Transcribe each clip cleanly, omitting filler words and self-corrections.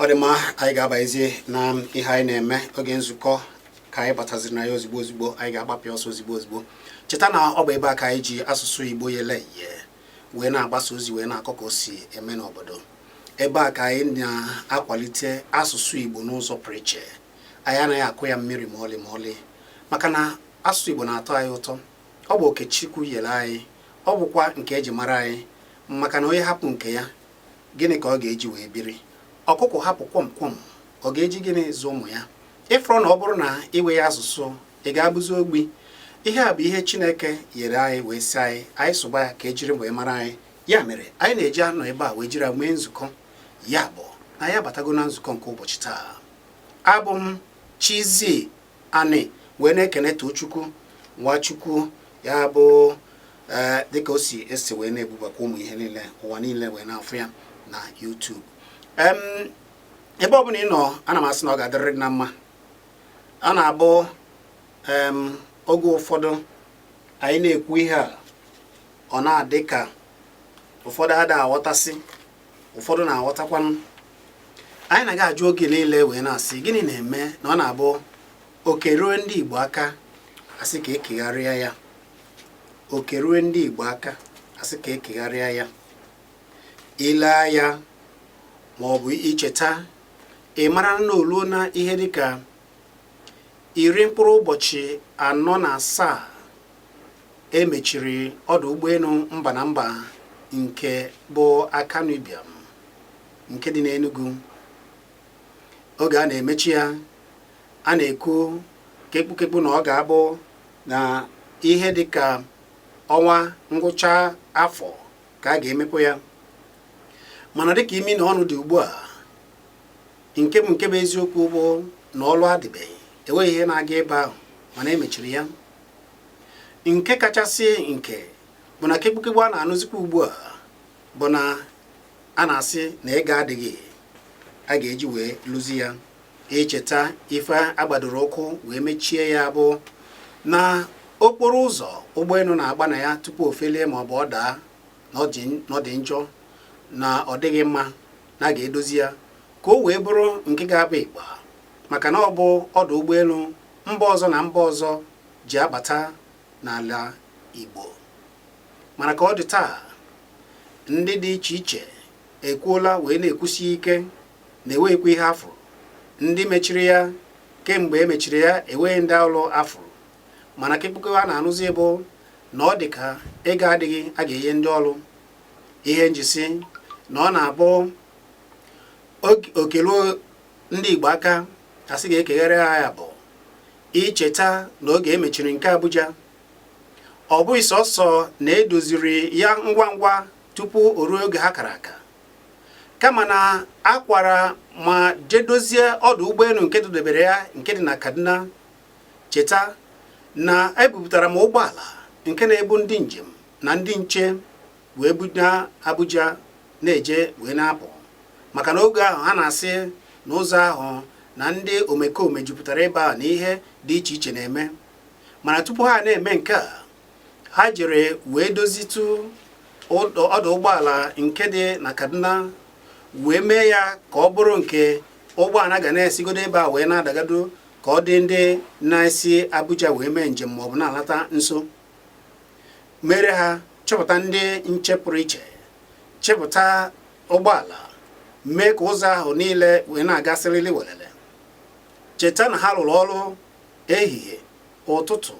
Ọ dị mma, anyị ga-abaezi na ihe anyị na-eme. Oge nzukọ ka anyị bataziri na ya ozugbo ozugbo. Anyị ga-agbapụ ọsọ ozugbo ozugbo. Cheta na ọ bụ ebe a ka anyị ji asụsụ Igbo yele ye wee na-agbasa ozi, wee na-akọ ka o si eme n'obodo. Ebe a ka anyị na-akwalite asụsụ Igbo n'ụzọ pụrụ iche. Anyị anaghị akụ ya mmiri ma ọlị ma ọlị, maka na asụsụ Igbo na-atọ anyị ụtọ. Ọ bụ oke Chukwu nyere anyị, ọ bụkwa nke eji mara anyị, maka na onye hapụ nke ya, gịnị ka ọ ga-eji wee biri? Ọkụkọ hapụ kwọm kwọm, ọ ga-eji gịnị zụ ụmụ ya? Ịfụrụ na ọ bụrụ na iwe ya asụsụ, ị ga-abụzi ogbi. Ihe a bụ ihe Chineke nyere anyị wee sị anyị, anyị sụba ya ka ejiri wee mara anyị. Ya mere anyị na-eji anọ ebe a wee jiri mee nzukọ. Ya bụ na anyị abatago na nzukọ nke ụbọchị taa. Abụ m Chizzy Ani, wee na-ekene Tochukwu Nwachukwu, ya bụ ee, dịka o si esi wee na-ebubakwa ụmụ ihe niile ụwa niile wee na-afụ ya na YouTube. Ebe ọ bụla ị nọ, ana m asị na ọ ga-adịrịrị gị na mma. A na-abụ oge ụfọdụ anyị na-ekwu ihe a, ọ na-adị ka ụfọdụ ada aghọtasị, ụfọdụ na-aghọtakwanụ. Anyị na-aga ajụ oge niile wee na-asị, gịnị na-eme na ọ na-abụ oke ruo ndị Igbo aka, asị ka ekegharịa ya? Oke ruo ndị Igbo aka, asị ka ekegharịa ya. Ile ya ma ọ bụ icheta, ị mara na oluo na ihe dịka 47 emechiri ọdụ ụgbọelu mba na mba nke bụ Akanu Ibiam nke dị n'Enugu. Oge a na-emechi ya, a na-ekwu kekpukekpu na ọ ga-abụ na ihe dịka ọnwa ngwụcha afọ ka a ga-emepụ ya. Mana dịka imi na ọnụ dị ugbu a, nke bụ eziokwu bụ na ọlụ adịbeghị, enweghị ihe na-aga ebe ahụ, mana emechiri ya. Nke kachasị nke bụ na kekpukekpu a na-anụzikwa ugbu a bụ na a na-asị na ego adịghị a ga-eji wee lụzi ya. Echeta ife agbadoro ụkwụ wee mechie ya bụ na okporo ụzọ ụgbọelu na-agba na ya tupu o felie ma ọ bụ ọ daa, na ọ dị njọ, na ọ dịghị mma, na a ga-edozi ya ka o wee bụrụ nke ga-abụ ịgba, maka na ọ bụ ọdụ ụgbọelu mba ọzọ na mba ọzọ ji abata n'ala Igbo. Mana ka ọ dị taa, ndị dị iche iche ekwuola wee na-ekwusi ike na enweghịkwa ihe afụrụ. Ndị mechiri ya, kemgbe e mechiri ya, enweghị ndị ọrụ afụrụ. Mana kekpukpe a na-anụzi bụ na ọ dị ka ego adịghị a ga-enye ndị ọrụ. Ihe njisi na ọ na-abụ okeluo ndị Igbo aka, asị ga-ekegharị ya, bụ icheta na oge emechiri nke Abuja, ọ bụghị sọsọ na edoziri ya ngwa ngwa tupu o ruo oge ha kara aka, kama na akwara ma jee dozie ọdụ ụgbọelu nke dodebere ya, nke dị na Kaduna. Cheta na ebupụtara m ụgbọala nke na-ebu ndị njem na ndị nche wee buga Abuja na-eje wee na-apụ, maka na oge ahụ ha na-asị na ụzọ ahụ na ndị omekome jupụtara ebe a na ihe dị iche iche na-eme. Mana tupu ha na-eme nke a, ha jere wee dozitu ọdụ ụgbọala nke dị na Kaduna, wee mee ya ka ọ bụrụ nke ụgbọala ga na-esigodo ebe a wee na-adagado, ka ọ dị ndị na-esi Abuja wee mee njem maọbụ na-alata nso. Mere ha chọpụta ndị nche pụrụ iche, chepụta ụgbọala, mee ka ụzọ ahụ niile wee na-aga sịrịlị welele. Cheta na ha rụrụ ọrụ ehihie, ụtụtụ,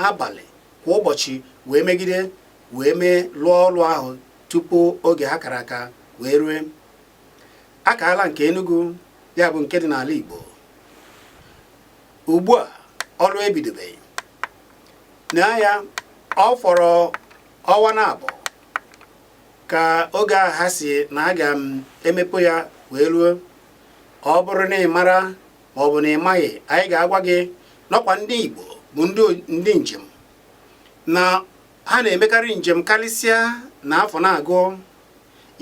abalị, kwa ụbọchị, wee megide wee mee lụọ ọrụ ahụ tupu oge ha kara aka wee rue. Akaala nke Enugu, ya bụ nke dị n'ala Igbo ugbu a, ọrụ ebidobeghị na ya. Ọ fọrọ ọnwa na abụọ ka oge ahụ ha si na aga m emepe ya wee ruo. Ọ bụrụ na ị mara ma ọ bụ na ị maghị, anyị ga-agwa gị n'ọkwa ndị Igbo bụ ndị njem na ha na-emekarị njem, karịsịa na afọ na-agụ,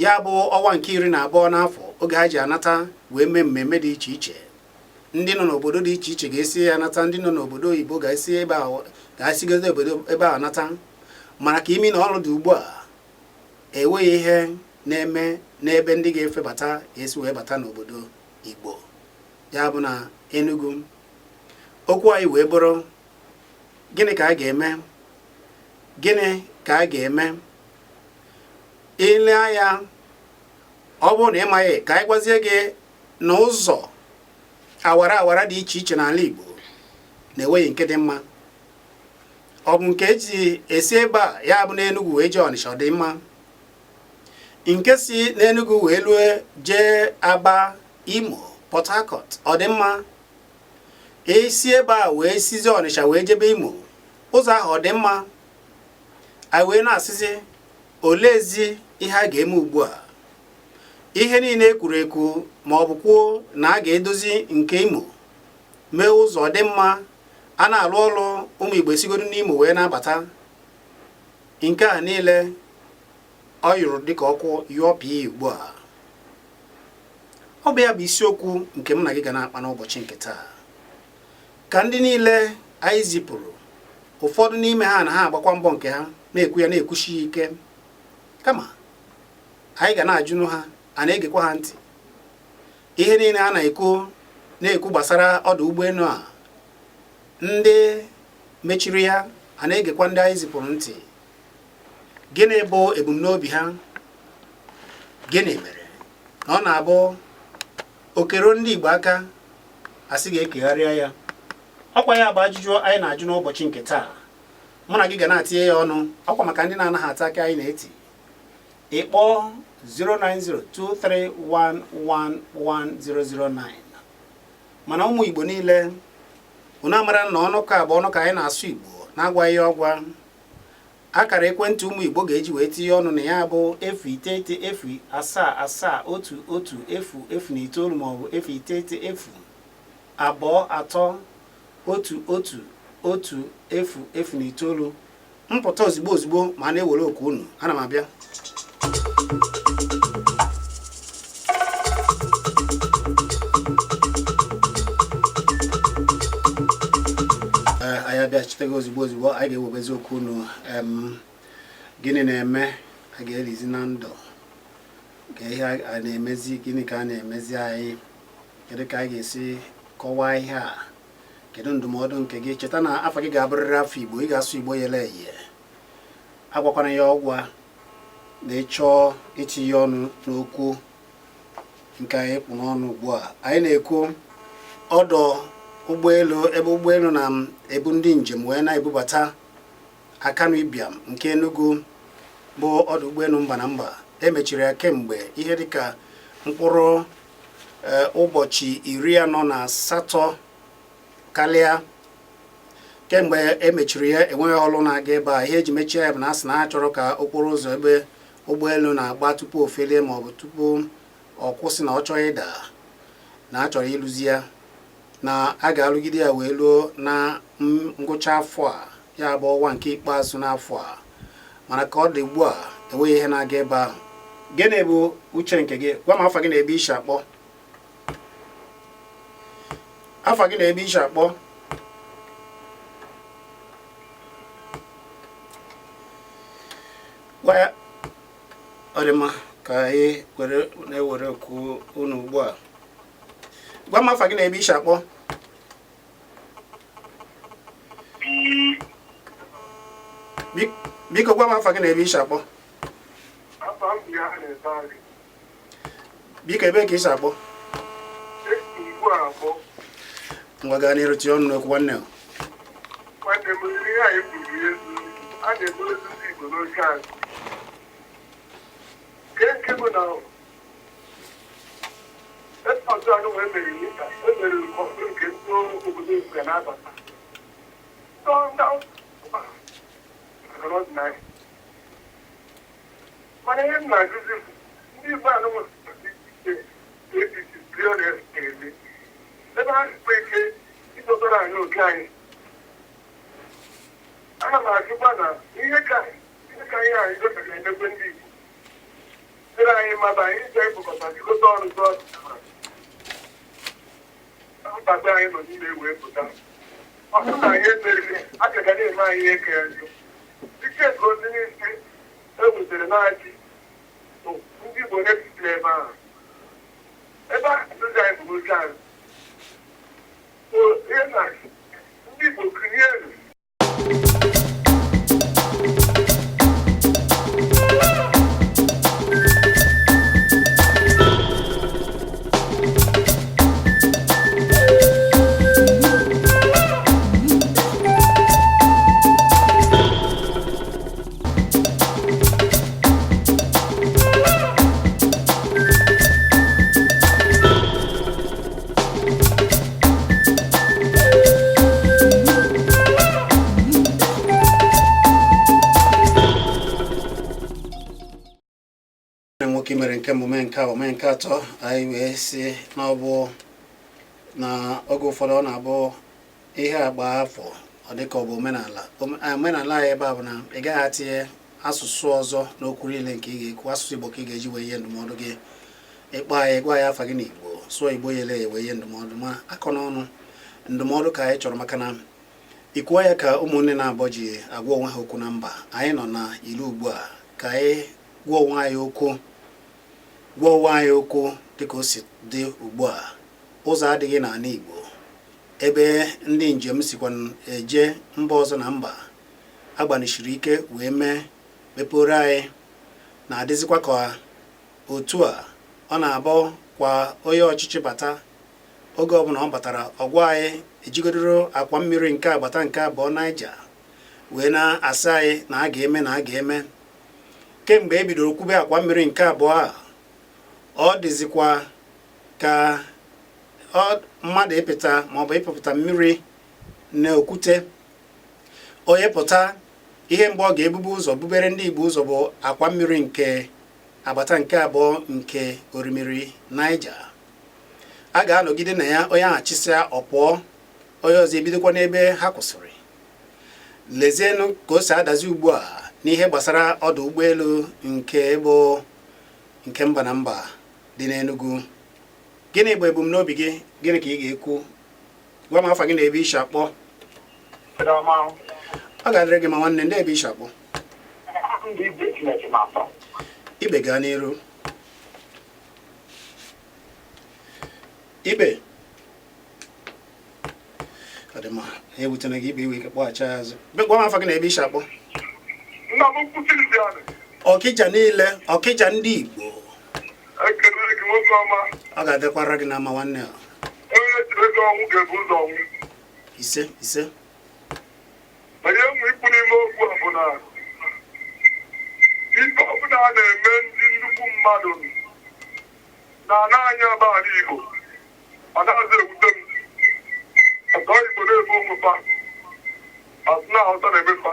ya bụ ọnwa nke 12 n'afọ, oge ha ji anata wee mee mmemme dị iche iche. Ndị nọ n'obodo dị iche iche ga-esi ya nata, ndị nọ n'obodo oyibo ga-esi ebe ahụ, ga-esigodo obodo ebe ahụ nata. Mana ka imi na ọrụ dị ugbu a, enweghị ihe na-eme n'ebe ndị ga-efebata ga-esi wee bata n'obodo. Igbo, ya bụ na Enugu. Okwu anyị wee bụrụ, gịnị ka a ga-eme? Gịnị ka a ga-eme? Ile anya, ọ bụrụ na ị maghị, ka anyị gwazie gị na ụzọ awara awara dị iche iche n'ala Igbo na-enweghị nke dị mma. Ọ bụ nke eji esi ebe a, ya bụ n'Enugu, wee jee Ọnịsha, ọ dị mma. Nke si n'Enugu wee lue jee Aba, Imo, Port Harcourt, ọ dị mma. Esi ebe a wee sizi Ọnịsha wee jebe Imo, ụzọ ahụ ọ dị mma. Anyị wee na-asịzi, oleezi ihe a ga-eme ugbu a? Ihe niile e kwuru ekwu ma ọ bụ kwuo na a ga-edozi nke Imo, mee ụzọ dị mma, a na-alụ ọlụ, ụmụ Igbo esigodo n'Imo wee na-abata, nke a niile ọ yụrụ dịka ọkụ yụọ pii ugbu a. Ọ bụ ya bụ isiokwu nke m na gị ga na-akpa n'ụbọchị nke taa. Ka ndị niile anyị zipụrụ, ụfọdụ n'ime ha na ha agbakwa mbọ nke ha na-ekwu ya, na-ekwuchi ya ike, kama anyị ga na-ajụnụ ha, a na-egekwa ha ntị. Ihe niile a na-ekwu na-ekwu gbasara ọdụ ụgbọelu a ndị mechiri ya, a na-egekwa ndị anyị zipụrụ ntị? Gịnị bụ ebumnobi ha? Gịnị mere na ọ na-abụ okero ndị Igbo aka, asị ga-ekegharịa ya? Ọkwa ya bụ ajụjụ anyị na-ajụ n'ụbọchị nke taa. Mụ na gị ga na-atinye ya ọnụ. Ọkwa maka ndị na-anaghị ata aka anyị na-eti, ịkpọ 09023111009. Mana ụmụ Igbo niile, unu amara na ọnụ ka bụ ọnụ ka anyị na-asụ Igbo na-agwaghị ya ọgwa. Akara ekwentị ụmụ Igbo ga-eji wee tinye ọnụ na ya bụ 090 0 7 1 1 0 0 9, maọbụ 090 0 2 3 1 1 1 0 0 9. Mpụta ozigbo ozigbo ma a na-ewere oku unu. Ana m abịa. Ee, anyị abịachitego ozigbo ozigbo. Anyị ga-ewebezi okwu unu. Gịnị na-eme? A ga-elizi na ndụ ka ihe a na-emezi? Gịnị ka a na-emezi anyị? Kedu ka anyị ga-esi kọwaa ihe a? Kedu ndụmọdụ nke gị? Cheta na afa gị ga-abụrịrị afa Igbo. Ị ga-asụ Igbo yele eye. Agwakwana ya ọgwa na ịchọọ itinye ọnụ n'okwu nke anyị kpụ n'ọnụ ugbu a. Anyị na-ekwu ọdọ ụgbọelu, ebe ụgbọelu na-ebu ndị njem wee na-ebubata, Akanu Ibiam nke Enugu, bụ ọdụ ụgbọelu mba na mba, emechiri ya kemgbe ihe dịka mkpụrụ ụbọchị 48 karịa. Kemgbe emechiri ya, enweghị ọrụ na-aga ebe a. Ihe eji mechie ya bụ na a sị na a chọrọ ka okporo ụzọ ebe ụgbọelu na-agba tupu o felie maọbụ tupu ọ kwụsị na ọ chọọ ịda, na a chọrọ ịlụzi ya, na a ga-alụgide ya wee luo na ngwụcha afọ a, ya bụ ọnwa nke ikpeazụ n'afọ a. Mana ka ọ dị ugbu a, enweghị ihe na-aga ebe ahụ. Gịnị bụ uche nke gị? Gwa m afa gị na ebe isi akpọ. Afa gị na ebe isi akpọ. Gwa ya. Ọ dị mma, ka anyị were na-ewere okwu unu ugbu a. Gwa m afa gị na ebe isi akpọ. Biko gwa m afa gị na ebe isi akpọ. Biko, ebe ka isi akpọ? Ngwa, gaa n'iru, tinye ọnụ n'okwu, nwanne. Nwanne m, ihe anyị kwuru ihe a na-edozi ndị Igbo n'oge anyị nke bụ na ọzọ anụ wee mere nta emere ọdụ nke ndị obodo Igbo ga na-abata. Ndị mana ihe m na-ajụzi bụ, ndị Igbo anụ nwere APC eme ebe ha sikwa ike ịdọtara anyị oke anyị. Ana m ajụkwa na ihe ka ihe anyị dọtara emekwe ndị Igbo dịrị anyị mma bụ anyị ịchọ ịkpọkọta, jikọta ọnụ zọọ mkpagbu anyị nọ n'ime wee pụta. Ọ bụrụ na anyị emeriri, a ga na-eme anyị ihe ka ya njọ. Ike nke ozi n'isi e wetara na-achị ndị Igbo na-esiri ebe ahụ. Ebe a na-edozi anyị bụ n'oche anyị. So, ihe na ndị Igbo kụnyeelu. Nwoke mere nke mbụ, mee nke abụọ, mee nke atọ. Anyị wee sị na ọ bụ na oge ụfọdụ ọ na-abụ ihe agba afọ, ọ dịka ọ bụ omenala. Omenala anyị ebe a bụ na ị gaghị atinye asụsụ ọzọ n'okwu niile nke ị ga-ekwu. Asụsụ Igbo ka ị ga-eji wee nye ndụmọdụ gị. Ịkpọ anyị, gwa anyị afa gị n'Igbo, sụọ Igbo yele ya wee nye ndụmọdụ. Ma akọ n'ọnụ ndụmọdụ ka anyị chọrọ, maka na ikwuo ya ka ụmụnne na-abọ ji agwa onwe ha okwu na mba. Anyị nọ na ilu ugbu a ka anyị gwa onwe anyị okwu, gwa onwe anyị okwu dịka o si dị ugbu a. Ụzọ adịghị n'ala Igbo, ebe ndị njem sikwa eje mba ọzọ na mba agbanishiri ike wee mee mepere anyị na-adịzikwa ka otu a ọ na-abụ kwa onye ọchịchị bata. Oge ọbụla ọ batara, ọgwa anyị ejigodoro akwa mmiri nke agbata nke abụọ Niger wee na-asị anyị na a ga-eme na a ga-eme. Kemgbe e bidoro kwube akwa mmiri nke abụọ a, ọ dịzikwa ka mmadụ ịpịta maọbụ ịpịpụta mmiri na okwute. Onye pụta, ihe mgbe ọ ga-ebube ụzọ bubere ndị Igbo ụzọ bụ akwa mmiri nke agbata nke abụọ nke orimiri Niger. A ga-anọgide na ya, onye ahụ chịsịa, ọ pụọ, onye ọzọ ebidokwa n'ebe ha kwụsịrị. Lezienụ ka o si adazi ugbu a n'ihe gbasara ọdụ ụgbọelu nke bụ nke mba na mba dị n'Enugu. Gịnị bụ ebumnobi gị? Gịnị ka ị ga-ekwu? Gwa m afa gị na ebe i si akpọ. Ọ ga-adịrị gị ma nwanne. Ndị ebe i si akpọ? Ibe, gaa n'iru, Ibe. Ọ dị mma, ewutena gị, Ibe. Iwe ike kpọghachi azụ. Gwa m afa gị na ebe i si akpọ. Ọkịja niile, Ọkịja ndị Igbo. Ọ ga-adịkwara gị na mma, nwanne a. Ise, ise. Onye nwe ikwu n'ime okwu a bụ na ife ọbụla a na-eme ndị nnukwu mmadụ na ana anyị ebe ala Igbo, ọ na-azụ ewute m ọtọ. Igbo na-eme onwe fa asị na Hausa na-eme fa.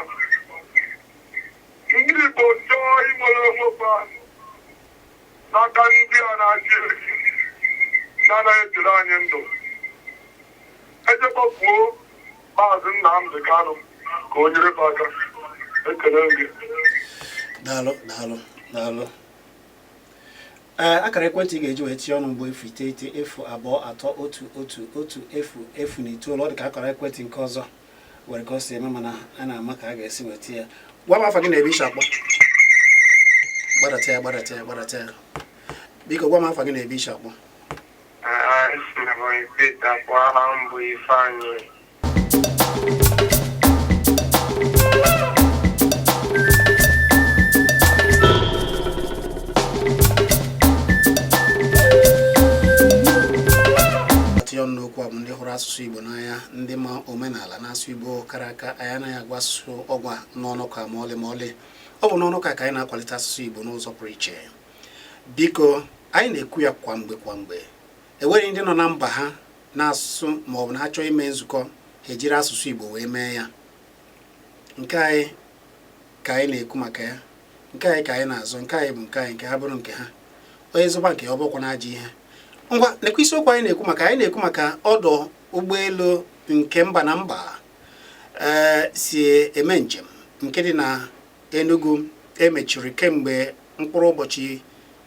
Ndị Igbo chọọ inwere onwe fa n'aka ndị a na-achị echi na-anaghị echere anyị ndụ, ejekpọkwuo Maazị Nnamdi Kanu ka o nyere fa aka. Ekele gị. Daalụ, daalụ, daalụ. Ee, akara ekwentị ị ga-eji wee tinye ọnụ bụ 09023111009. Ọ dị ka akara ekwentị nke ọzọ nwere ka o si eme, mana a na-ama ka a ga-esi weta ya. Gwa m afa gị na ebe i si akpọ. Gbadata ya, gbadata ya, gbadata ya, biko. Gwa m afa gị na ebe i si akpọ. Esi m Ebonyi Steeti akpọ. Aha m bụ Ifeanyị. Tinye ọnụ n'okwu a bụ ndị hụrụ asụsụ Igbo n'anya, ndị ma omenala na-asụ Igbo kara aka. Anyị anaghị agwa asụsụ ọgwa n'ọnụ ka ma ọlị ma ọlị. Ọ bụ n'ọnụ ka anyị na-akwalite asụsụ Igbo n'ụzọ pụrụ iche. Biko, anyị na-ekwu ya kwa mgbe kwa mgbe, enweghị ndị nọ na mba ha na-asụ ma ọ bụ na ha chọọ ime nzukọ, ha ejiri asụsụ Igbo wee mee ya. Nke anyị ka anyị na-ekwu maka ya, nke anyị ka anyị na-azụ, nke anyị bụ nke anyị, nke ha bụrụ nke ha. Onye zụba nke ya, ọ bụkwa na ajọ ihe. Ngwa, nekwa isiokwu anyị na-ekwu maka. Anyị na-ekwu maka ọdụ ụgbọelu nke mba na mba ee si eme njem nke dị na Enugu emechiri kemgbe mkpụrụ ụbọchị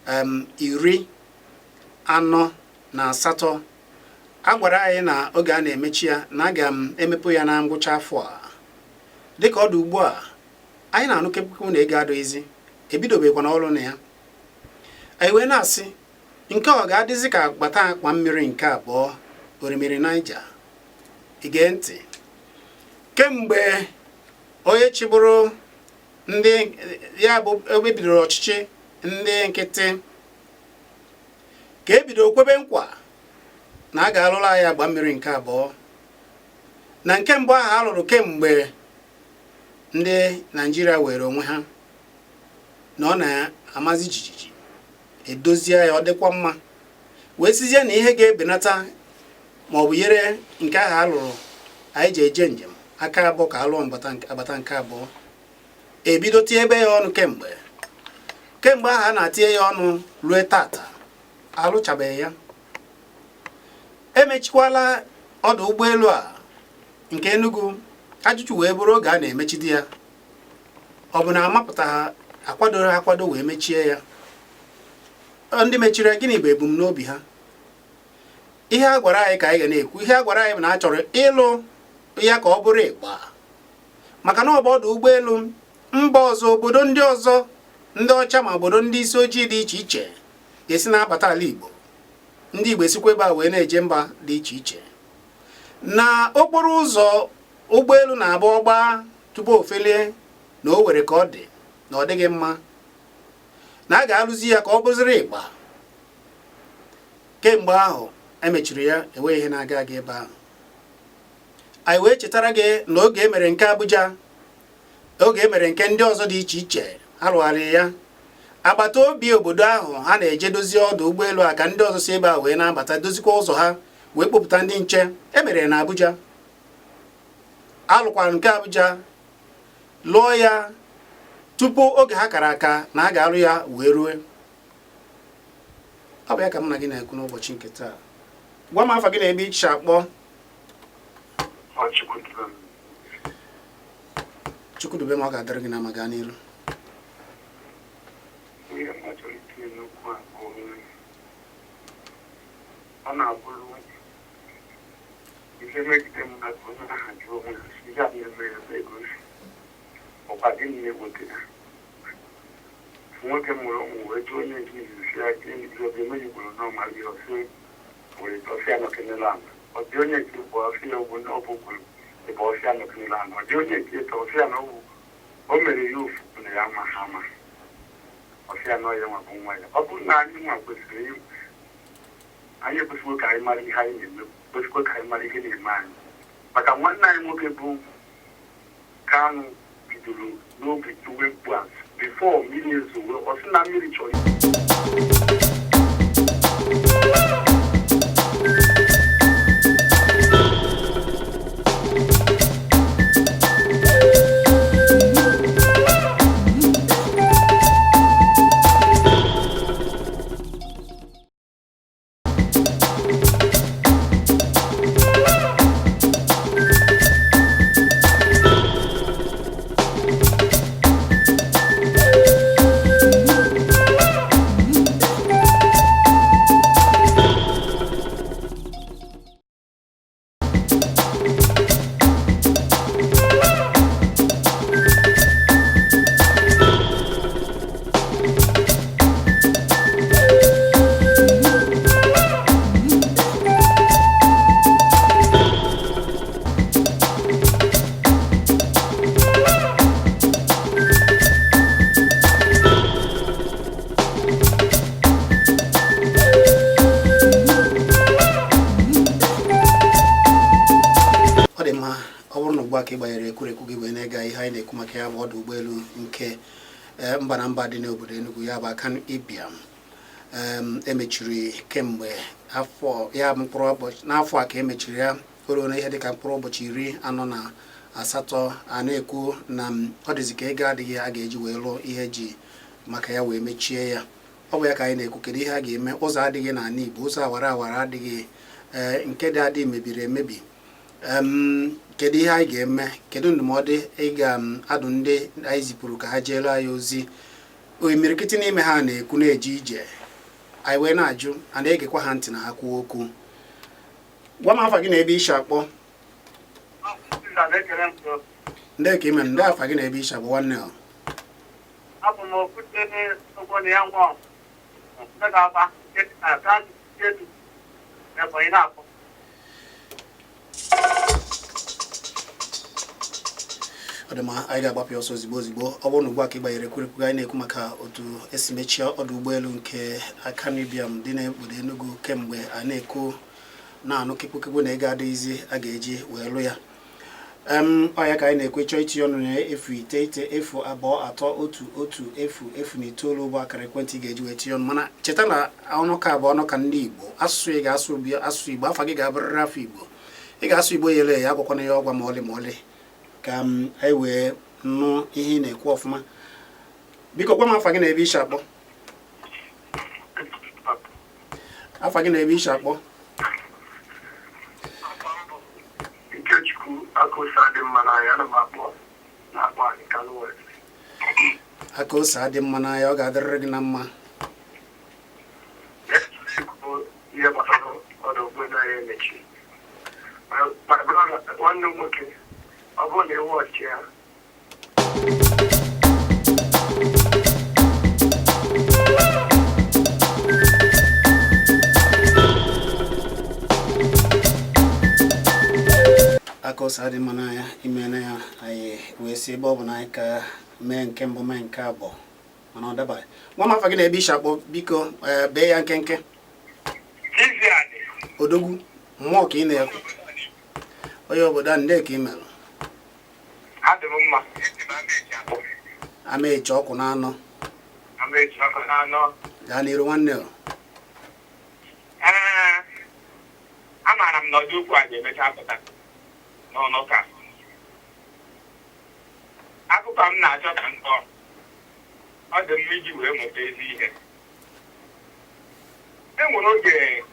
48. A gwara anyị na oge a na-emechi ya na a ga-emepe ya na ngwụcha afọ a. Dịka ọ dị ugbu a, anyị na-anụ kepụkepụ na ego adịghịzi, ebidobekwa n'ọrụ na ya. Anyị wee na-asị Nke ọ ga-adịzi ka agbata akwa mmiri nke abụọ, orimiri Niger. Ige ntị, kemgbe onye chịbụrụ ndị ya bụ ebe bidoro ọchịchị ndị nkịtị ka e bidoro kwebe nkwa na a ga-alụrụ anyị agba mmiri nke abụọ, na nke mbụ ahụ a lụrụ kemgbe ndị Naijiria were onwe ha na ọ na-amazi jijiji, edozie ya ọ dịkwa mma, wee sizie na ihe ga-ebenata ma ọ bụ nyere nke ahụ a lụrụ anyị ji eje njem aka abụọ ka alụọ agbata nke abụọ, ebido tie ebe ya ọnụ kemgbe ahụ a na-atinye ya ọnụ rue tata alụchabeghị ya. Emechikwala ọdụ ụgbọelu a nke Enugu, ajụjụ wee bụrụ oge a na-emechidi ya, ọ bụ na amapụta ha akwadoro akwado wee mechie ya? Ndị mechiri ya, gịnị bụ ebumnobi ha? Ihe a gwara anyị ka anyị ga na-ekwu, ihe a gwara anyị bụ na a chọrọ ịlụ ya ka ọ bụrụ ịgba, maka na ọ bụ ọdụ ụgbọelu mba ọzọ, obodo ndị ọzọ, ndị ọcha ma obodo ndị isi ojii dị iche iche ga-esi na-abata ala Igbo, ndị Igbo esikwa ebe a wee na-eje mba dị iche iche. Na okporo ụzọ ụgbọelu na-agba ọgba tupu o felie na o were ka ọ dị na ọ dịghị mma, na a ga-alụzi ya ka ọ bụziri ịgba. Kemgbe ahụ emechiri ya, enweghị ihe na-aga aga ebe ahụ. Anyị wee chetara gị na oge e mere nke Abuja, oge e mere nke ndị ọzọ dị iche iche, alụgharị ya, agbata obi obodo ahụ ha na-eje dozie ọdụ ụgbọelu a ka ndị ọzọ si ebe a wee na-abata, dozikwa ụzọ ha wee kpọpụta ndị nche. E mere ya na Abuja, alụkwara nke Abuja, lụọ ya tupu oge ha kara aka na a ga-alụ ya wee rue. Ọ bụ ya ka m na gị na-ekwu n'ụbọchị nke taa. Gwa m afa gị na ebe iche akpọ. Chukwudube m, ọ ga-adịrị gị na ma gaa n'iru. Ihe m chọrọ itinye n'okwu a bụ ọ na-abụrụ ihe megide mmadụ, onye na-ahaji onwe ya si ihe a na-eme ya ebe ego si ọkwa gịnị na-eweta ya. Nwoke mụrụ ụmụ wee jụọ onye nke izizi si ya gịnị ọ ga-eme ya ugboro na ọmara ihe ọsị were ọsị ya nọkenyela ala. Ọ dị onye nke bụ ọsị ya ọ bụ ọ bụ kwuru ebe ọsị ya nọkenyela ala. Ọ dị onye nke ịtọ ọsị ya na ọ bụ o mere ya ofu na ya ama ha ama ọsị ya na ọ ya nwa bụ nwa ya. Ọ bụrụ na anyị nwa kwesịrị anyị ekwesịghị ka anyị mara ihe anyị na-eme, kwesịkwa ka anyị mara ihe na-eme anyị, maka nwanne anyị nwoke bụ Kanụ bidoro n'oge tiwe mkpu a before mmiri ezowe, ọ sị na mmiri chọrọ. Ọ dị mma, ọ bụrụ na ugbu a ka ị gbanyere ekwurekwu gị wee na-ega ihe anyị na-ekwu maka ya bụ ọdụ ụgbọelu nke mba na mba dị n'obodo Enugu, ya bụ Akanu Ibiam, emechiri kemgbe afọ ya bụ mkpụrụ ụbọchị n'afọ a ka emechiri ya, o ruo na ihe dịka mkpụrụ ụbọchị 48. A na-ekwu na ọ dịzi ka ego adịghị a ga-eji wee lụọ ihe ji maka ya wee mechie ya. Ọ bụ ya ka anyị na-ekwu, kedu ihe a ga-eme? Ụzọ adịghị n'ala Igbo, ụzọ awara awara adịghị, ee nke dị adị mebiri emebi. Kedu ihe anyị ga-eme? Kedu ndụmọdụ ị ga-adụ ndị anyị zipụrụ ka ha jeere anyị ozi? Imirikiti n'ime ha na-ekwu na-eje ije, anyị wee na-ajụ, a na-egekwa ha ntị na ha kwuo okwu. Gwa m afa gị na ebe ishi akpọ. Ndị ka ime ndị afa gị na ebe ishi akpọ nwanne ọ? Abụ m Okwute Ogbonna ya nwa ndị ga-agba. Na-akpọ. Ọ dị mma, anyị ga-agbapụ ọsọ ozigbo ozigbo. Ọ bụrụ na ugbu a ka ị gbanyere ekwurekwu, anyị na-ekwu maka otu esi mechie ọdụ ụgbọelu nke Akanu Ibiam dị n'obodo Enugu kemgbe a na-ekwu na-anụ kekpukekpu na ego adịghịzi a ga-eji wee lụ ya. Ọ ya ka anyị na-ekwe chọọ itinye ọnụ na 09023 1 1 0 0 9 bụ akara ekwentị ị ga-eji wee tinye ọnụ. Mana cheta na ọnụ ka bụ ọnụ ka ndị Igbo asụsụ ị ga-asụ bụ asụsụ Igbo, afa gị ga-abụrịrị afọ Igbo, ị ga-asụ Igbo yere ya, agwakwana ya ọgwa ma ọlị ma ọlị, ka m anyị wee nụ ihe ị na-ekwu ọfụma. Biko gwa m afa gị na ebe ishi akpọ. Afa gị na ebe ishi akpọ. Ikechukwu Akụsa dị mma n'anya, ana m akpọ na-akpọ anyị Kano West. Aka ose adị mma n'anya, ọ ga-adịrịrị gị na mma. Ekwu ihe gbasara ọdụ ụgbọelu anyị emechi. My brother, nwanne m nwoke, ọ bụrụ na ewu ọchị ya. Aka ose adị mma n'anya, imeela ya. Anyị wee si ebe ọ bụ na anyị ka mee nke mbụ, mee nke abụọ, mana ọ dabaghị. Nwa m, afa gị na ebe ishi akpọ, biko. Ee, bee ya nkenke. Odogwu mmụọ ka ị na-ekwu, onye obodo a, ndị ka ị merụ? Adị m mma. Ama eche ọkwụ na anọ. Ama eji ọkụ na anọ. Gaa n'iru, nwanne o. Ee, amaara m na ọdị okwu a ga-emecha pụta n'ọnụ ka akụkọ m na-achọ ka m kọọ. Ọ dị mma iji wee mụta ezi ihe. E nwere oge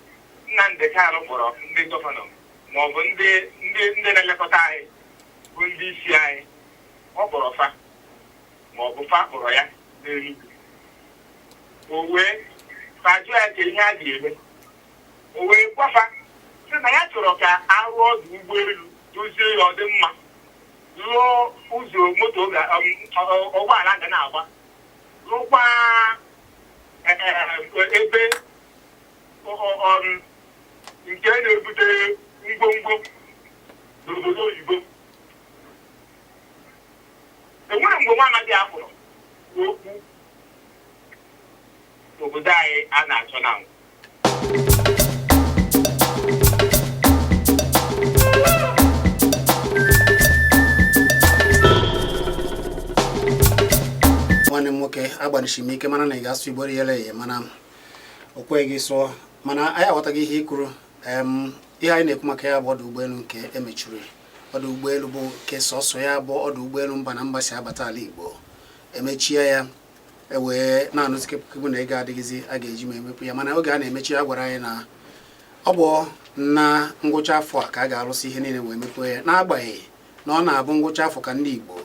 Nnamdị Kanụ kpọrọ ndị governor ma ọ bụ ndị na-elekọta anyị bụ ndị isi anyị. Ọ kpọrọ fa ma ọ bụ fa kpọrọ ya n'Enugu, o wee fa jụọ ya ka ihe a ga-eme. O wee gwafa sị na ya chọrọ ka arụ ọdụ ụgbọelu, dozie ya, ọ dị mma, rụọ ụzọ moto ụgbọala ga na-agba, rụkwa ebe nke na-ebute ngwongwo n'obodo oyibo. Enwere mgbe nwa amadi a kpọrọ okwu obodo anyị a na-achọ na nwa. Nwanne m nwoke, agbanịsiri m ike mana na ị ga-asụ Igbo riere ya, mana o kweghị gị sụọ. Mana anyị aghọtaghị ihe i kwuru. Ihe anyị na-ekwu maka ya bụ ọdụ ụgbọelu nke emechiri, ọdụ ụgbọelu bụ nke sọsọ ya bụ ọdụ ụgbọelu mba na mba si abata ala Igbo. Emechie ya, ewee na-anụzi kepụkepụ na ego adịghịzi a ga-eji ma emepụ ya. Mana oge a na-emechi ya, gwara anyị na ọ bụ na ngwụcha afọ a ka a ga-arụsị ihe niile wee mepee ya, n'agbanyeghị na ọ na-abụ ngwụcha afọ ka ndị Igbo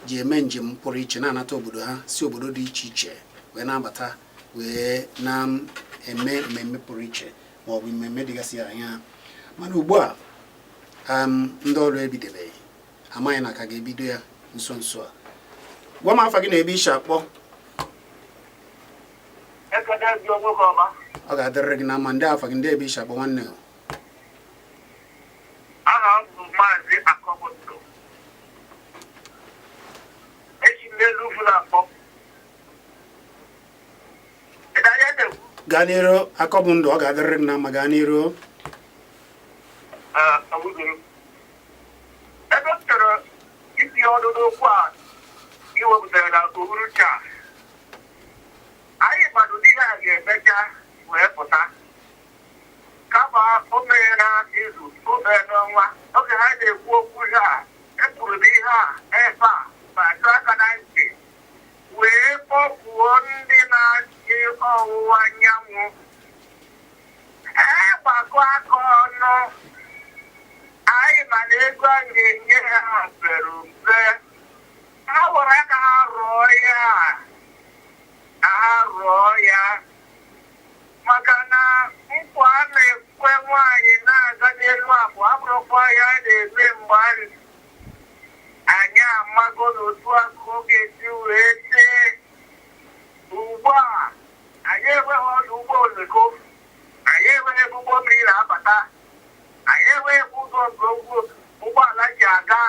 ji eme njem pụrụ iche na-anata obodo ha, si obodo dị iche iche wee na-abata, wee na-eme mmemme pụrụ iche ma ọ bụ mmemme dịgasị anya. Mana ugbu a, ndị ọrụ ebidobeghị, amaghị na ka ga-ebido ya nso nso a. Gwa m afa gị na ebe ishi akpọ. Ekene gị, nwoke ọma. Ọ ga-adịrịrị gị na mma. Ndị afa gị, ndị ebe ishi akpọ, nwanne o? Aha m bụ Maazị Akọbụndụ. Eji m n'elu ugwu na-akpọ. Ị na-anya na-ekwu? Gaa n'iru, Akọbụ ndụ, ọ ga-adịrịrị gị na mma. Gaa n'iru. Awụzoro. Ebe m chọrọ itinye ọnụ n'okwu a iwepụtara na uhuruchi a, anyị gbado n'ihe a ga-emecha wee pụta, kama o mere na izu, o mere n'ọnwa. Oge ha na-ekwu okwu ihe a, ekwuru m ihe a ebe a ma dọọ aka na ntị wee kpọkwuo ndị na-achị ọwụwa anyanwụ ee gbakọ aka ọnụ. Anyị ma na ego a ga-enye ha pere mpe. Ha were aka ha rụọ ya, ka ha rụọ ya, maka na nkwa a na-ekwe nwaanyị na-aga n'elu abụọ abụrụkwa ya na-eme. Mgbe anyị amago n'otu akụkọ ga-esi wee tee, ugbu a anyị enweghị ọdụ ụgbọ oloko. na-abata. Anyị enweghị ụzọ nke ụgbọala ji aga,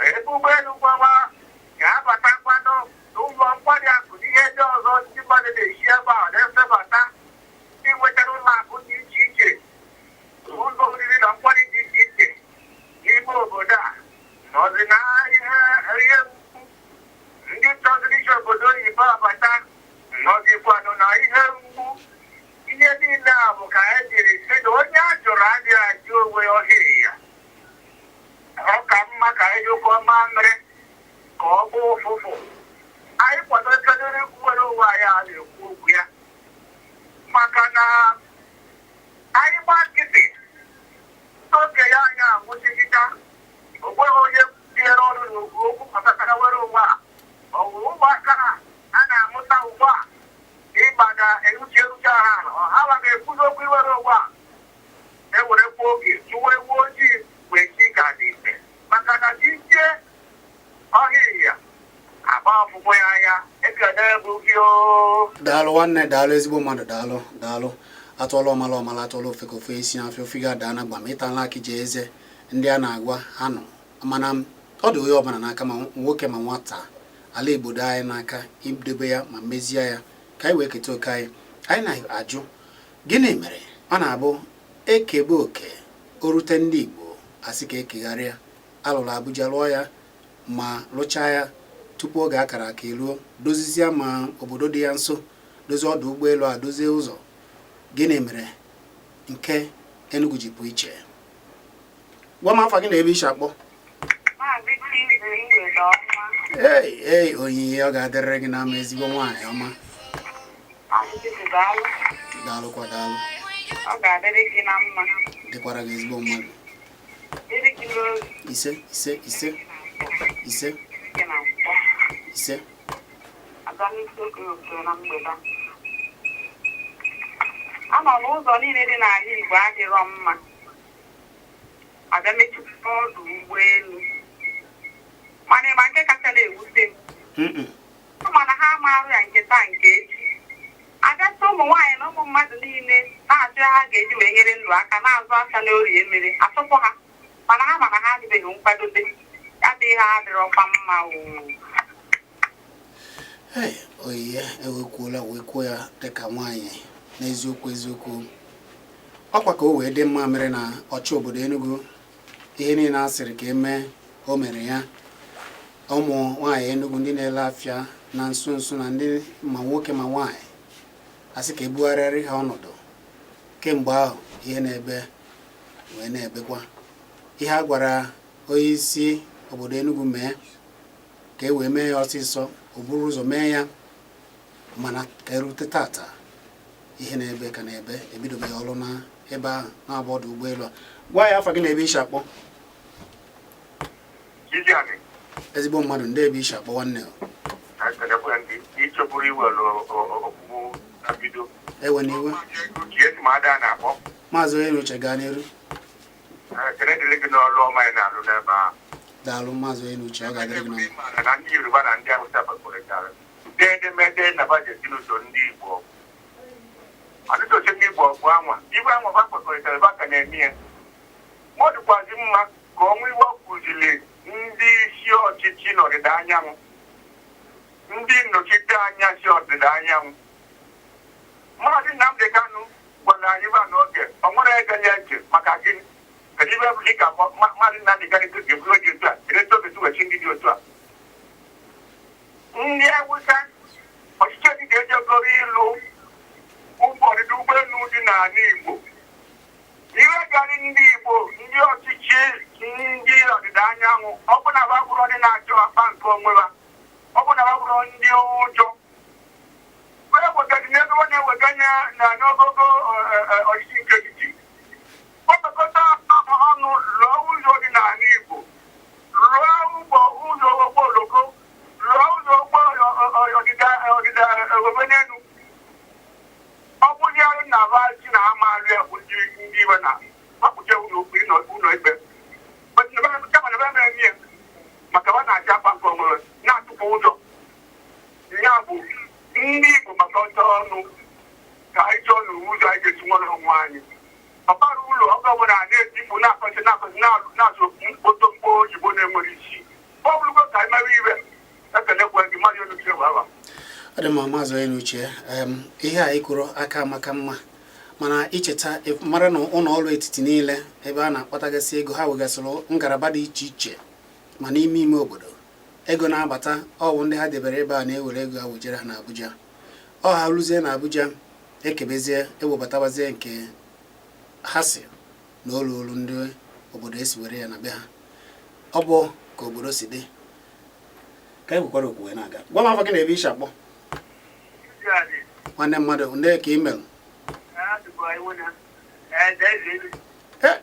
ebe ụgbọelu gbawa ga-abata kwado n'ụlọ nkwari akụ na ihe ndị ọzọ ndị mmadụ na-esi ebe a na-efebata, ndị nwetara ụlọ akụ dị iche iche, ụlọ oriri na nkwari dị iche iche n'ime obodo a nọzi na ihe mgbu. Ndị chọziri isi obodo oyibo abata nọzikwanụ na ihe mgbu. Ihe niile a bụ ka e jiri sị na onye a jụrụ adịghị ajụ onwe ọhịa ya. Ọ ka mma ka anyị nyụkọ mamịrị ka ọ gbaa ụfụfụ. Anyị kwadokedoro nwere onwe anyị a na-ekwu okwu ya, maka na anyị gba nkịtị, okenye anyị anwụchigịta. O nweghị onye tinyere ọnụ n'okwu okwu gbasatara nwere onwe a. Ọ bụ ụmụaka a na-amụta ugbu a ịgba na eruche eruche ha, ha ga-ekwuzi okwu iwere onwe a. Ewerekwa oge tụwa ewu ojii wee chi ka dị mfe, maka na chi jie ọhịa ya agba ọfụfụ ya anya. Ekene bụ gị o. Daalụ nwanne, daalụ ezigbo mmadụ, daalụ, daalụ. Atụọla ọmala ọmala, atụọla ofe ka ofe isi afịa ofe ga-ada na gbam ịtala akị ji eze. Ndị a na-agwa ha nọ, mana ọ dị onye ọbụla n'aka, ma nwoke ma nwata. Ala Igbo dị anyị n'aka idebe ya ma mezie ya ka anyị wee keta oke anyị. Anyị na-ajụ, gịnị mere ọ na-abụ ekebe oke o rute ndị Igbo, asị ka ekegharịa? Alụrụ Abuja, lụọ ya ma lụchaa ya tupu oge akara aka eruo, dozizie ma obodo dị ya nso, dozie ọdụ ụgbọelu a, dozie ụzọ. Gịnị mere nke Enugu ji pụ iche? Gwa m afa gị na ebe isi akpọ. Maazị Chizi, mgbede ọma. Ei ei, Onyinye, ọ ga-adịrịrị gị na mma, ezigbo nwaanyị ọma. Maazị Chizi, daalụ. Daalụkwa, daalụ. Ọ ga-adịrị gị na mma. Dịkwara gị, ezigbo mmadụ. Dịrị gị n'obi. Ise, ise, ise, ise. Dịrị gị na nkwọ. Ise. Aga n'isiokwu oke na mgbede a. Anọ n'ụzọ niile dị n'ala Igbo adịrọ mma. Abịa mechipụta ọdụ ụgbọelu. Mana ịma nke kacha na-ewute m? Mm-mm. Mana ha amarụ ya nke taa nke echi. Abịasị ụmụ nwaanyị na ụmụ mmadụ niile na-achọ ha ga-eji wee nyere ndụ aka, na-azụ afịa n'orie mmiri, achụpụ ha, mana ha mana ha adịbeghị nkwadobe. Ya bụ ihe adịrọkwa mma o. Ee, Onyinye ewekwuola wee kwuo ya dịka nwaanyị n'eziokwu eziokwu. Ọkwa ka o wee dị mma mere na ọchị obodo Enugu, ihe niile a sịrị ka emee, o mere ya. Ụmụ nwaanyị Enugu ndị na-ele afịa na nso nso na ndị ma nwoke ma nwaanyị, asị ka ebugharịrị ha ọnọdụ. Kemgbe ahụ ihe na-ebe wee na-ebekwa. Ihe a gwara onye isi obodo Enugu mee ka e wee mee ya ọsịsọ, o buru ụzọ mee ya, mana ka erute tata, ihe na-ebe ka na-ebe. Ebidobeghị ọrụ na ebe ahụ na-abụ ọdụ ụgbọelu a. Gwa ya afa gị na ebe isi akpọ. Chiziani. Ezigbo mmadụ, ndị ebe isi akpọ, nwanne o? Ekelekwe ndị ịchọburu iwere okwukwu na mbido. Ewe n'iwe. Uche esi ma ada na-akpọ. Maazị Onye Uche, gaa n'iru. Ekele dịrị gị n'ọrụ ọma ị na-alụ n'ebe ahụ. Daalụ, Maazị Onye Uche, ọ ga-adịrị gị na mma. Na ndị Yoruba na ndị Hausa kwekọrịtara dee edemede na budget n'ụzọ ndị Igbo ọdịtọchi ndị Igbo bụ anwa iwe anwa ba kwekọrịtara ba ka na-eme ya. Ma ọ dịkwazi mma ka ọnwa iwe kụziri ndị isi ọchịchị n'ọdịda anyanwụ, ndị nnọchite anya si ọdịda anyanwụ. Maazị Nnamdị Kanụ gwara anyị ba n'oge ọ nwere ege ya ntị. Maka gịnị? Kedu ibe bụ dịka Maazị Nnamdị Kanụ ga-ebu dị otu a? Kedu etu oge wechi ndị dị otu a? Ndị Awụsa, ọchịchị etiti ejegoro ịlụ ụgbọ ọdịda ụgbọelu dị n'ala Igbo. Ihe garị ndị Igbo, ndị ọchịchị ndị ọdịda anyanwụ, ọ bụ na bụrụ ndị na-achọ akpa nke onwe ha, ọ bụ na bụrụ ndị ụjọ ewegadi n'ebe ọ na-ewega na n'ogogo ọchịchị nke etiti, kpọkọta ọnụ lụọ ụzọ dị n'ala Igbo, lụọ ụgbọ ụzọ ụgbọ oloko, lụọ ụzọ ụgbọ ọdịda ọdịda ewebe n'elu. Ọ bụzi arụ na aba si na ha maara ya bụ ndị iwe na akpụcha ụlọ ikpe, kama na ebe mere ya maka ha na-achọ akpa nke onwe na-atụpụ ụjọ ya bụ ndị Igbo gbakọta ọnụ ka anyị chọọ n'ụzọ anyị ga-esi nwere onwe anyị. Ọ bara uru. ụlọ oge ọbụla na-etifu na-akọsị na-akọsị na-asụ mkpoto mkpo oyibo na-enwere isi. Ọ bụrụgo ka anyị mara ibe ekelekwe gị mmadụ elu bụ aba. Ọ dị mma, Maazị Onye Uche. Ihe a ikwuru aka maka mma, mana icheta mara na ụlọ ọrụ etiti niile ebe a na-akpatagasị ego, ha wegasịrị ngalaba dị iche iche ma n'ime ime obodo. Ego na-abata, ọ bụ ndị ha debere ebe a na-ewere ego ha wejere ha n'Abuja. Ọ ha rụzie n'Abuja, ekebezie, ewebatabazie nke ha si na olu olu ndị obodo esi were ya na be ha. Ọ bụ ka obodo si dị ka anyị nwekwara okwu wee na-aga. Gwa m afọ gị na ebe ishi akpọ. Nwanne mmadụ, ndị ka email.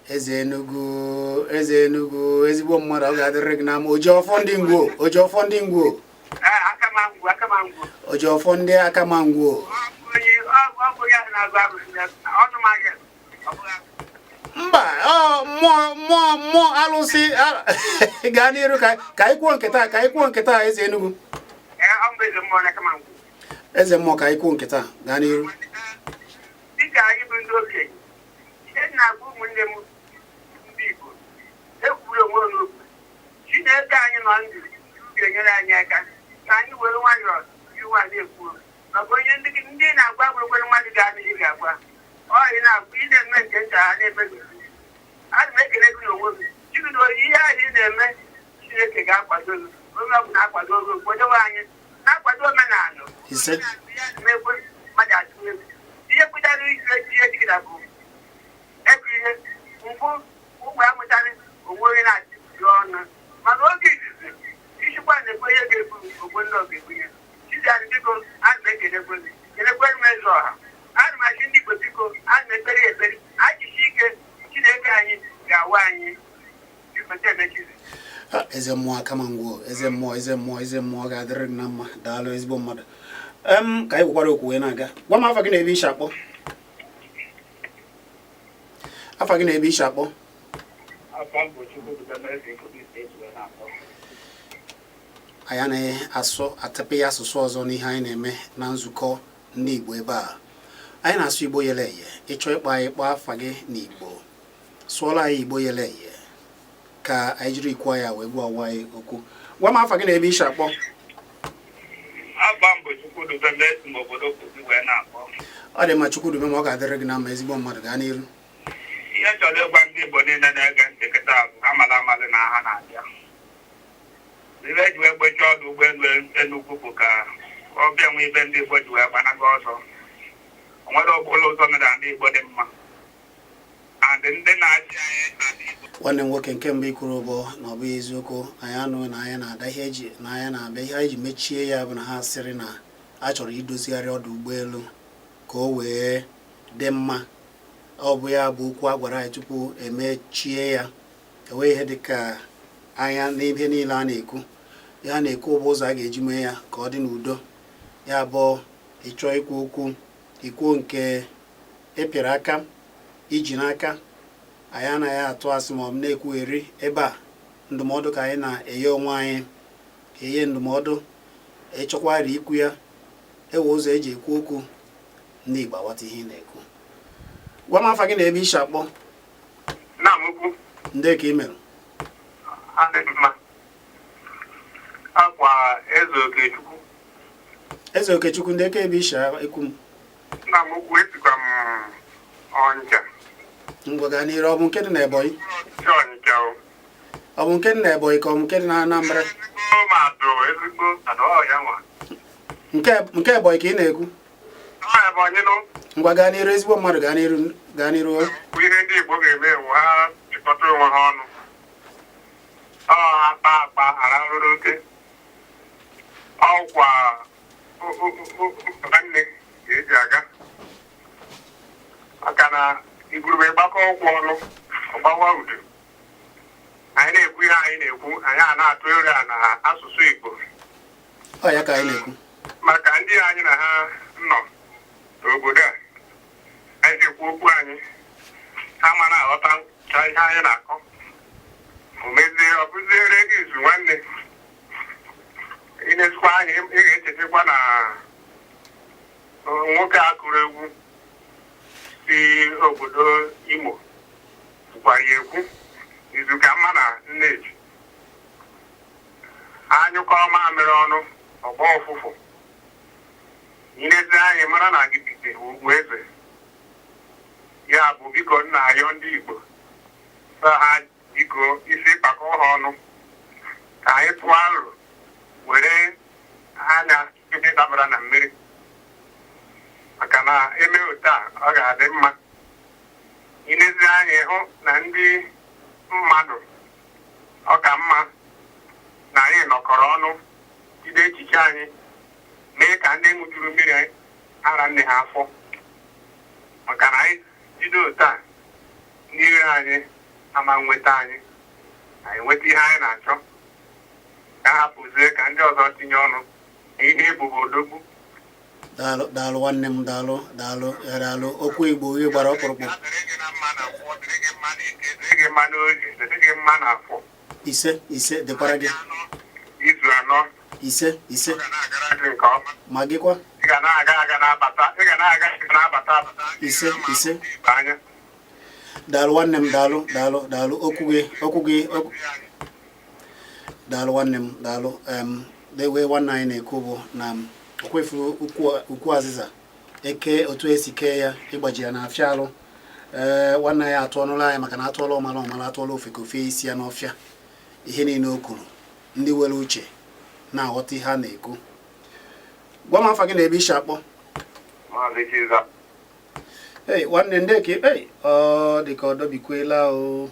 Eze Enugu, eze Enugu, ezigbo mmadụ, ọ ga-adịrịrị gị n'ama. Oji ọfọ ndị ngwo, oji ọfọ ndị ngwo, oji ọfọ ndị akamangwo. Mba, ọ mmụọ, mmụọ, mmụọ alụsị. Gaa n'iru ka anyị kwuo nke taa, ka anyị kwuo nke taa. Eze Enugu, eze mmụọ, ka anyị kwuo nke taa. Gaa n'iru. Dịka anyị bụ ndị okenye, ihe m na-agwa ụmụnne m ndị Igbo, ekwuru onwe n'okwu Chineke anyị nọ ndụ ga-enyere anyị aka ka anyị were nwayọọ iwe a na-ekwu maka onye ndị na-agwa bụrụkwere mmadụ ga-adịghị ga-agwa ọ ị na-agwa ị na-eme nke nta ha na-eme gị. Ana m ekele gị n'onwe gị chibido ihe ahụ ị na-eme. Chineke ga-akwado gị, onye ọ bụla na-akwado gị, kwadobe anyị, na-akwado omenala. Ise. Mekwe mmadụ atụ egwu ihe pụtara izu ihe dịgịda bụ ego ihe mgbu ụmụ ya mụtara onwe onye na-achị ọnụ, mana oge izizi ichikwa na-ekwe ihe ga-ebu ogbe ndị ọga ebunye. Chiziadị, biko, ana m ekelekwe gị, kelekwere m eze ọha. Ana m achị ndị Igbo, biko, ana m ekpere ya ekpere achịcha ike. Chineke anyị ga-awa anyị ikweta emechizi. Eze mmụọ akamangwo, eze mmụọ, eze mmụọ, eze mmụọ, ga-adịrị gị na mma. Daalụ, ezigbo mmadụ. Ka anyị gwekwara okwu wee na-aga. Gwa m afa gị na ebe ishi akpọ. Afa gị na ebe ishi akpọ. Afọ mbụ Chukwudubem Kogi Steeti wee na-akpọ. Anyị anaghị asụ atapị ya asụsụ ọzọ n'ihe anyị na-eme na nzukọ ndị Igbo ebe a. Anyị na-asụ Igbo yele eye. Ịchọ ịkpọ anyị, kpọọ afa gị n'Igbo, sụọla anyị Igbo yele eye ka anyị jiri ikwu ya wee gwa ụwa anyị okwu. Gwa m afa gị na ebe ishi akpọ. Afa mbụ Chukwudubem esi m obodo Kogi wee na-akpọ. Ọ dị mma, Chukwudubem, ọ ga-adịrị gị na mma, ezigbo mmadụ. Gaa n'iru. Ihe chọrọ ịgwa ndị Igbo niile na-ege ntị kịta bụ ha mara amalị na ha na-abịa. Ibe eji wee gbechie ọdụ ụgbọelu Enugu bụ ka ọ bịa nwe ibe ndị Igbo ji wee gbanaga ọsọ. O nwere okporo ụzọ mere ndị Igbo dị mma and ndị na-achị anyị ala Igbo. Nwanne m nwoke, nke mbụ ikwuru bụ na ọ bụghị eziokwu. Anyị anụghị na anyị na-ada ihe eji na anyị na-abịa. Ihe anyị ji mechie ya bụ na ha sịrị na a chọrọ idozigharị ọdụ ụgbọelu ka o wee dị mma. Ọ bụ ya bụ okwu a gwara anyị tupu emechie ya. Enweghị ihe dị ka anya n'ihe niile a na-ekwu. Ihe a na-ekwu bụ ụzọ a ga-eji mee ya ka ọ dị n'udo. Ya bụ, ịchọọ ikwu okwu, ikwuo nke ịpịrị aka iji n'aka. Anyị anaghị atụ asị ma ọ bụ na-ekwugheri ebe a. Ndụmọdụ ka anyị na-enye onwe anyị, enye ndụmọdụ. Ịchọkwara ikwu ya, ewe ụzọ eji ekwu okwu ndị Igbo aghọta ihe ị na-ekwu. Gwa m afa gị na ebe ishi akpọ. Nna m ukwu. Ndị ka ị mere. Adị mma. Akwa Eze Okechukwu. Eze Okechukwu, ndị ka ebe ishi ekwu m. Nna m ukwu, esikwa m Ọnịcha. Ngwa, gaa n'iru. Ọ bụ nke dị na Ebonyi? Chi Ọnịcha o. Ọ bụ nke dị na Ebonyi ka ọ bụ nke dị na Anambra? Ezigbo mmadụ, ezigbo mmadụ, ọ ya nwa. Nke Ebonyi ka ị na-ekwu? Ọ Ebonyi nụ. Ngwa, gaa n'iru, ezigbo mmadụ. Gaa n'iru, gaa n'iru. Bụ ihe ndị Igbo ga-eme bụ ha chịkọta onwe ha ọnụ. Ọ ha kpa akpa ghara rụrụ oke. Ọkwa nwanne ka eji aga. Maka na igurube gbakọ ụkwụ ọnụ, ọgbawa udo. Anyị na-ekwu ihe anyị na-ekwu, anyị a na-atụ ere a na asụsụ Igbo. Ọ ya ka anyị na-ekwu. Maka ndị anyị na ha nọ n'obodo a, anyị na-ekwu okwu anyị, ha ma na-aghọta ihe anyị na-akọ. O mezie, ọ bụziere izu nwanne ị na-esikwa anyị, ị ga-echetakwa na nwoke a kụrụ egwu si obodo Imo. Kwukwara ya ekwu izu ka mma na nneji anyụkọ mamịrị ọnụ ọgbọ ụfụfụ. Ilezi anyị mara na gidi bụ ugwu eze ya bụ. Biko, nna, ayọ ndị Igbo sọ ha, biko, isi kpakọ ha ọnụ ka anyị tụọ aro were anya ndị dabara na mmiri, maka na eme otu a ọ ga-adị mma. Ilezi anyị hụ na ndị mmadụ, ọ ka mma na anyị nọkọrọ ọnụ jide echiche anyị mee ka ndị ṅụjuru mmiri ara nne ha afọ, maka na anyị jide otu a, ndị iro anyị ama nweta anyị, anyị nweta ihe anyị na-achọ. Ka a hapụzie ka ndị ọzọ tinye ọnụ na ihe ebubo odogwu. Daalụ, daalụ nwanne m, daalụ, daalụ, daalụ. Okwu Igbo gị gbara ọkpụrụkpụ. Ya dịrị gị na mma na nkwọ, dịrị gị mma na eke, dịrị gị mma na orie, dịrị gị mma na afọ. Ise, ise, dịkwara gị. Izu 4. Ise, ise. Ọ ga na-agara gị nke ọma. Ma gịkwa. Ị ga na-aga aga na-abata, ị ga na-aga aga na-abata abata. Ise, ise. Igbo anya. Daalụ nwanne m, daalụ, daalụ, daalụ. Okwu gị, okwu gị, okwu. Daalụ nwanne m, daalụ. Dewe nwanne anyị na-ekwu bụ na o kwefuru ukwu azịza eke otu esi kee ya, ịgbaji ya na-afịa alụ. Ee, nwanne anyị atụọnụla anyị, maka na atụọla ọmala ọmala, atụọla ofe ka ofe isi ya n'ọfịa. Ihe niile o kwuru, ndị nwere uche na-aghọta ihe a na-ekwu. Gwa m afa gị na ebe isi akpọ. Maazị Chiza. Ei, nwanne, ndị ka ei, ọ dị ka ọ dọbikwela o.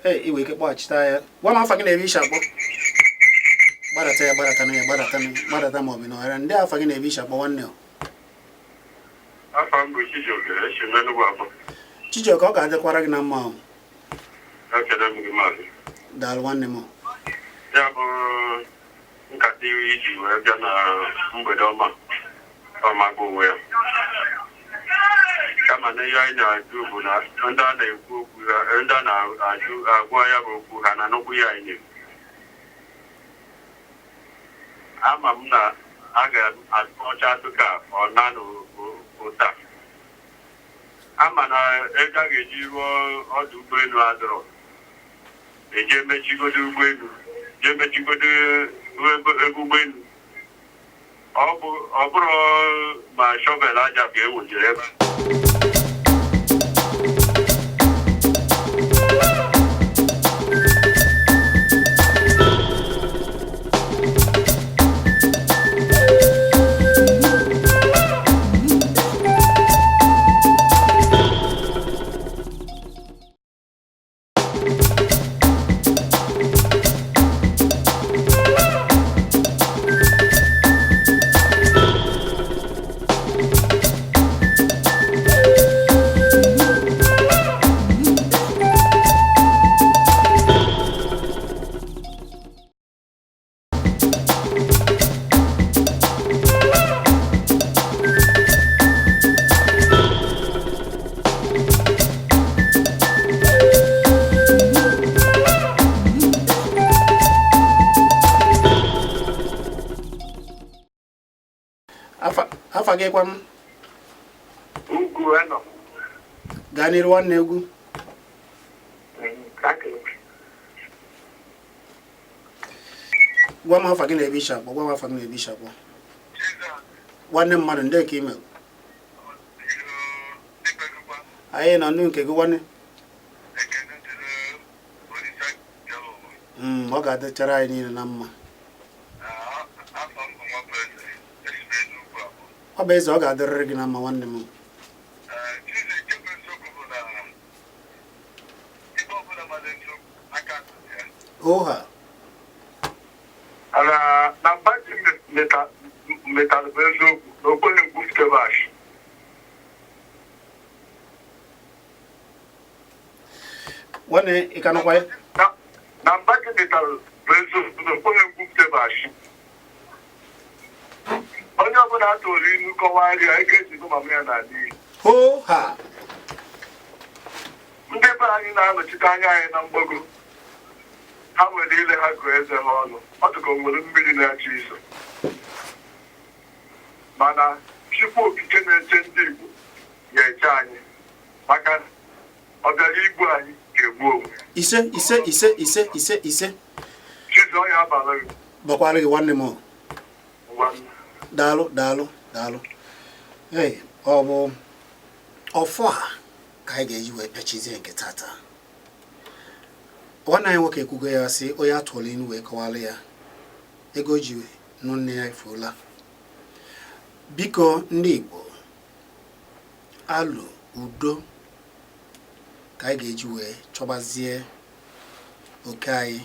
Ei, iwe ike kpọghachite ya. Gwa m afa gị na ebe isi akpọ. Gbadata ya, gbadata na ya, gbadata na gbadata, ma ọ bụ na ọghara ndị afa gị na ebe isi akpọ, nwanne o. Afọ m bụ Chijioke, esi m Enugwu abụọ. Chijioke, ọ ga-adịkwara gị na mma o. Ekele m gị, maazị. Daalụ nwanne m o. Ya bụ nkata iji wee bịa na mgbede ọma ọmagbu onwe ya, kama na ihe anyị na-ajụ bụ na ndị a na-ekwu okwu ha, ndị a na-ajụ agwa ya bụ okwu ha na nnukwu ya anyị na-ekwu. Ama m na a ga-akpọcha tuka ọ na ụta ama na ego a ga-eji rụọ ọdụ ụgbọelu adọrọ eje emechigodo ụgbọelu, jee mechigodo ebe ụgbọelu. Ọ bụrụ ma shovel aja ka e wejere ebe a. Afa gị kwa m? Ugwu enọ. Gaa n'iru nwanne, egwu. Thank you. Gwa m afa gị na ebe isi akpọ. Gwa m afa gị na ebe isi akpọ, nwanne mmadụ. Ndị ka ime anyị nọ ndụ nke gị, nwanne. Ọ ga-adịchara anyị niile na mma. Ọ bụ eze, ọ ga-adịrịrị gị na mma, nwanne m. Oha. Na mbaji metalụ bụ eziokwu na okweghị nkwufute bash. Nwanne, ị ka nọkwa ya? Na mbaji metalụ bụ eziokwu na okweghị nkwufute bash. Onye ọbụla atụrụ ilu kọwaa ya, ego ejigo mama ya n'ala iyi. Ho ha. Ndị be anyị na-anọchite anya anyị na mgbago, ha nwere ile ha gụọ eze ha ọnụ, ọ dịka o nwere mmiri na-achọ izo, mana Chukwu Okike na-eche ndị Igbo ga-eche anyị maka Ọ bịara igbu anyị ga-egbu onwe ya. Ise, ise, ise, ise, ise, ise. Chizọ ya abalị gị. Gbakwara gị, nwanne m o. Ngwa. Daalụ, daalụ, daalụ. Ee, ọ bụ ọfọ a ka anyị ga-eji wee pịachizie nke tata. Nwanne anyị nwoke ekwugo ya sị onye atụọla inu wee kọwara ya ego o ji nụ nne ya efuola. Biko, ndị Igbo, alụ udo ka anyị ga-eji wee chọbazie oke anyị.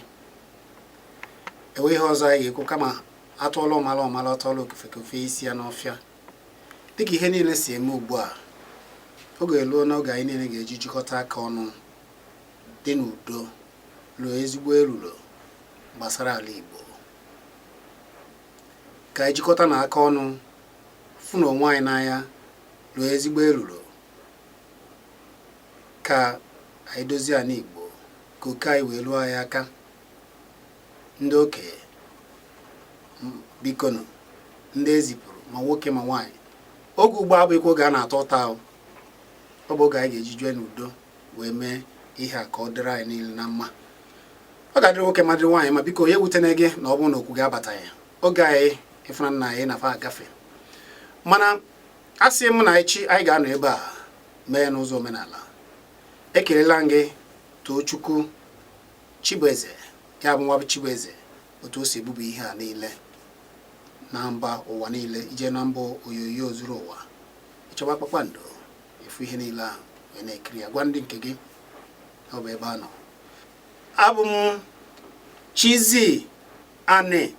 Enwe ihe ọzọ anyị ga-ekwu, kama atụọla ọmala ọmala, atụọla okefe ofe isi ya n'ọfịa. Dịka ihe niile si eme ugbu a, oge eluo n'oge anyị niile ga-eji jikọta aka ọnụ dị n'udo, lụọ ezigbo erulo gbasara ala Igbo. Ka anyị jikọta na aka ọnụ, fụ na onwe anyị n'anya, lụọ ezigbo erulo, ka anyị dozie ala Igbo, ka oke anyị wee lụọ anyị aka. Ndị okenye, bikonu, ndị ezipụrụ, ma nwoke ma nwaanyị, oge ugbo abụghịkwa oge a na-atọ ụta ahụ. Ọ bụ oge anyị ga-eji jue n'udo wee mee ihe a ka ọ dịrị anyị niile na mma. Ọ ga-adịrị nwoke ma dịrị nwaanyị. Ma biko, ya ewutena gị na ọ bụrụ na okwu gị abataghị oge anyị ịfụna nna anyị na fa agafe. Mana a sị m na echi anyị ga-anọ ebe a mee n'ụzọ omenala. Ekelela m gị, Tochukwu Chibueze, ya bụ nwa Chibueze, otu o si ebubu ihe a niile na mba ụwa niile. Ije na mba onyonyo zuru ụwa, ịchọba kpakpando, efu ihe niile ahụ wee na-ekiri ya. Gwa ndị nke gị, ọ bụ ebe a nọ. Abụ m Chizzy Ani.